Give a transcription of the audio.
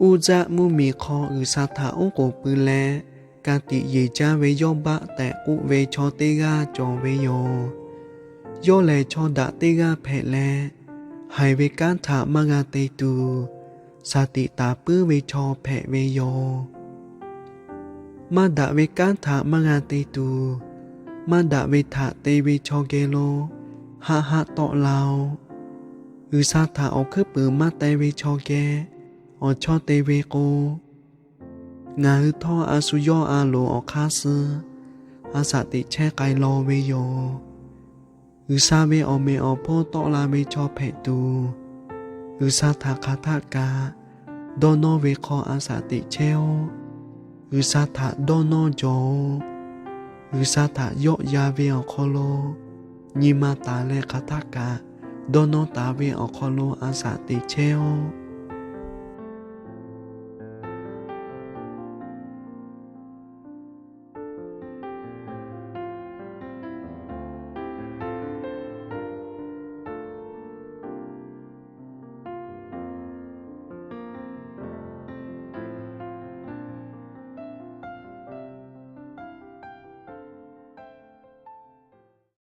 Uˉ Zaˆ mvuhˇmiˬ hk'aw G'uiˬsha htaꞈ oˉ k'oˍ pui leh, ka tiꞈ yeˬ jaˇ ve Yawˇbaˆ tehꞈ k'oˆ ve chaw teˇ g'aˇ cawˬ ve yoˬ. Yawˇ lehˬ chaw daꞈ teˇ g'aˇ hpehꞈ leh, haiˬ ve kanˉ htaꞈ maˇ g'a te tuˬ, shaˍ tiꞈ taˍ puiˉ ve chaw hpehꞈ ve yoˬ. Maˇ daꞈ ve kanˉ htaꞈ maˇ g'a te tuˬ, maˇ daꞈ ve htaꞈ te ve chaw geh lo haˆ haˆ tawˆ la-oˬ. G'uiˬsha htaꞈ awˬ hkuiˉ puiˍ maˇ te ve chaw geh awˬ chawˇ te ve k'o, ngaˬ hui htawˇ a shu yawˇ a loˍ awˬ hk'aˇ suh a shaꞈ teꞈ chehˇ k'ai law ve yoˬ. G'uiˬsha ve awˬ meꞈ awˬ hponˇ tawˆ la ve chaw hpehꞈ tuˬ, G'uiˬsha htaꞈ hk'aˬ htaˆ kaꞈ dawˇ nawˇ ve hk'aw a shaꞈ teꞈ chehˇ-oˆ. G'uiˬsha htaꞈ dawˇ nawˇ jawˬ-oˬ. G'uiˬsha htaꞈ yawˆ yan ve awˬ hk'aw lo nyi ma taˍ leh hk'aˬ htaˆ kaꞈ dawˇ nawˇ taˍ ve awˬ hk'aw lo a shaꞈ teꞈ chehˇ-oˆ.